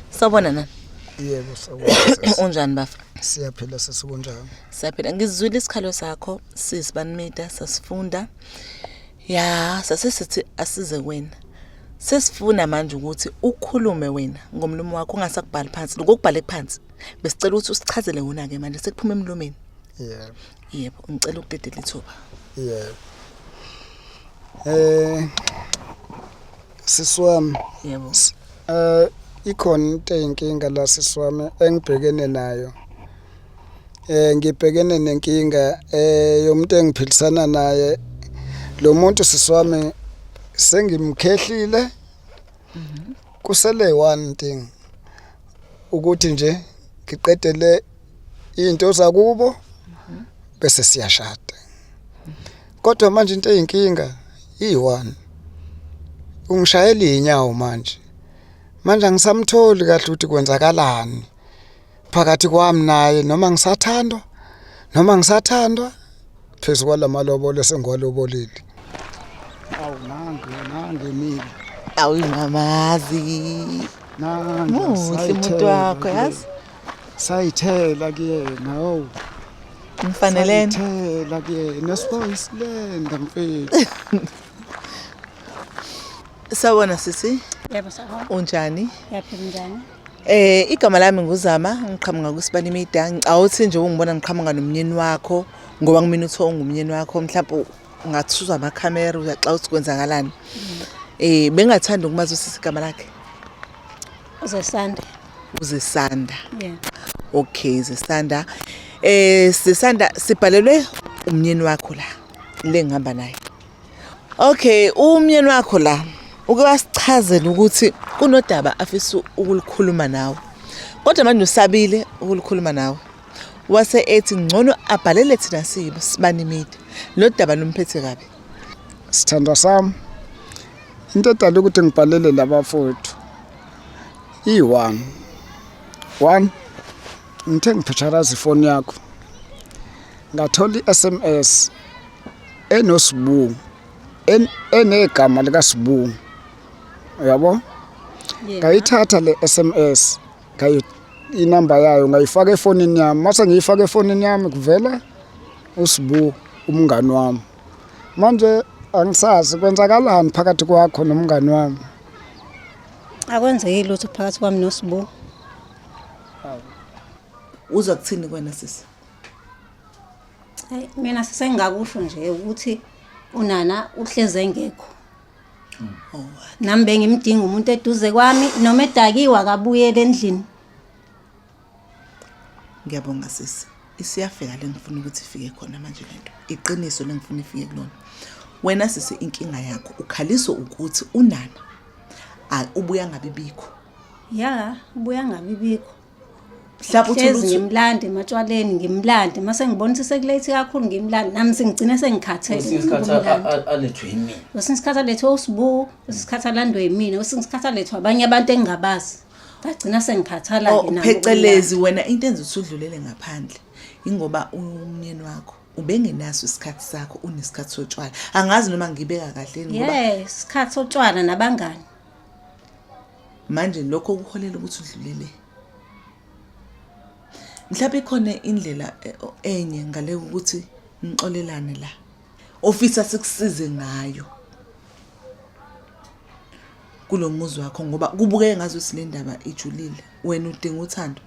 Sawubona nani. Yebo sawubona sisi. Unjani bafa? Siyaphila sisi kunjani? Siyaphila. Ngizwile isikhalo sakho sisi Banimida sasifunda. Ya, sase sithi asize kuwena. Sesifuna manje ukuthi ukhulume wena ngomlomo wakho ungasakubhali phansi. Lokho okubhale phansi. Besicela ukuthi usichazele wona ke manje sekuphuma emlomeni. Yebo. Yebo, ngicela ukudedela ithuba. Yebo. Sisi wami. Yebo. Ikhona into eyinkinga la sisi wami engibhekene nayo. Ngibhekene nenkinga yomuntu engiphilisana naye. Lo muntu sisi wami sengimkhehlile. Kusele one thing ukuthi nje ngiqedele into zakubo bese siyashada. Kodwa manje into eyinkinga iyi-one ungishayela iy'nyawo manje. Manje angisamtholi kahle ukuthi kwenzakalani phakathi kwami naye noma ngisathandwa noma ngisathandwa phezu kwalamalobolo esengiwalobolile. Awu nangu nangu emile. Awu mamazi. Nangu Muhle umuntu wakho yazi. Sayithela kuyena hawu. Ngifanelene. Sayithela kuyena siboyisilenda mfethu. Sawubona sisi. Yebo sawubona. Unjani? Ngiyaphila njani? Igama lami nguZama, ngiqhamuka kuSibani Media. Ngicawuthi nje ungibona ngiqhamuka nomnyeni wakho ngoba kumina uthi ungumnyeni wakho mhlawumbe ungathuzwa amakhamera uyaxa uthi kwenzakalani. Bengathanda ukumazi usisi igama lakhe. Uzesanda. Uzesanda. Yeah. Okay, Zesanda. Zesanda sibhalelwe umnyeni wakho la. Le ngihamba naye. Okay, umyeni wakho la uke wasichazela ukuthi kunodaba afisa ukulikhuluma nawe. Kodwa manje usabile ukulikhuluma nawe. Wase ethi ngcono abhalele thina sibo Sibani Media. Lo daba lumphethe kabi. Sithandwa sami, into edala ukuthi ngibhalele labafowethu iyi-one. One, ngithe ngiphetsharaza ifoni yakho ngathola i-SMS enoSibu enegama likaSibu uyabo ngayithatha le SMS ngayi inamba yayo ngayifaka efonini yami mase ngiyifaka efonini yami kuvela uSibu umngani wami manje angisazi kwenzakalani phakathi kwakho nomngani wami. Akwenzeki lutho phakathi kwami noSibu. Uzwa kuthini kwena sisi? Hayi mina sengingakusho nje ukuthi unana uhleze engekho. Oh, Nami bengimdinga umuntu eduze kwami noma edakiwe akabuyele endlini. Ngiyabonga sisi. Isiyafika le ngifuna ukuthi ifike khona manje lento. Iqiniso lengifuna ifike kulona. Wena sisi inkinga yakho ukhaliswa ukuthi unana ubuya ngabe bikho. Ya, ubuya ngabe bikho. Mhlawumbe uthole Hlezi ukuthi ngimlande ematshwaleni ngimlande mase ngibona ukuthi sekulate kakhulu ngimlande nami sengigcina sengikhathele. Kwesinye isikhathi ukumlanda. alethwe yimina. Kwesinye isikhathi alethwe uSibu, kwesinye isikhathi alandwe yimina, kwesinye isikhathi alethwe abanye abantu engingabazi. Ngagcina sengikhathala-ke Oh, nami phecelezi wena into enza ukuthi udlulele ngaphandle ingoba umnyeni wakho ubengenaso isikhathi sakho unesikhathi sotshwala. Angazi noma ngibeka kahle yini ngoba Yes, isikhathi sotshwala nabangani. Manje lokho kuholela ukuthi udlulele. Mhlawumbe ikhona indlela enye ngale ukuthi nixolelane la. Ofisa sikusize ngayo. Kulo muzi wakho ngoba kubukeka ngazuthi le ndaba ijulile. Wena udinga uthando.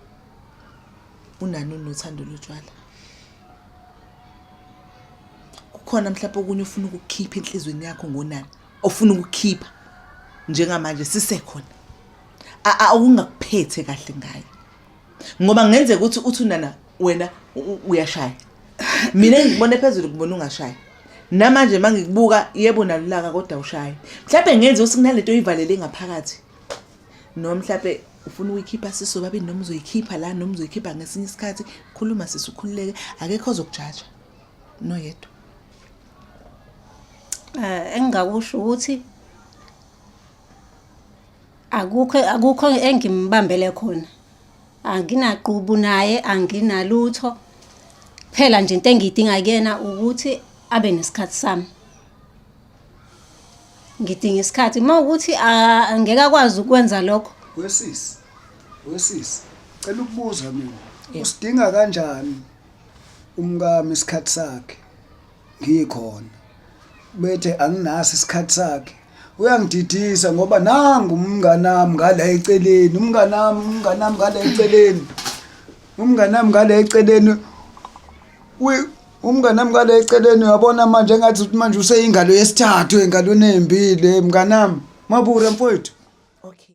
Unani unothando lotshwala. Kukhona mhlawumbe okunye ofuna ukukhipha enhlizweni yakho ngonani. Ofuna ukukhipha njengamanje sisekhona. Awungakuphethe kahle ngayo. Ngoba kungenzeka ukuthi uthi unana wena uyashaya. Mina ngikubone phezulu kubona ungashaya. Namanje mangikubuka yebo nalulaka kodwa ushaya. Mhlawumbe ngenze ukuthi kunalento oyivalele ngaphakathi. Noma mhlawumbe ufuna ukuyikhipha siso babini noma uzoyikhipha la noma uzoyikhipha ngesinye isikhathi. Khuluma sisi ukhululeke akekho ozokujaja. Noyedwa. Engingakusho ukuthi akukho engimbambele khona. Anginagqubu naye, anginalutho. Kuphela nje into engiyidinga kuyena ukuthi abe nesikhathi sami. Ngidinga isikhathi. Uma ukuthi angeke akwazi ukwenza lokho, Wesisi, wesisi, cela ukubuza mina. Usidinga kanjani umkami isikhathi sakhe? Ngikhona. Bethe anginaso isikhathi sakhe. Uyangididisa ngoba nangu umnganami ngala eceleni, umnganami, umnganami ngala eceleni. Umnganami ngala eceleni. Umnganami ngala eceleni uyabona manje engathi ukuthi manje useyingalo yesithathu engalweni ezimbili mnganami. Mabura mfowethu.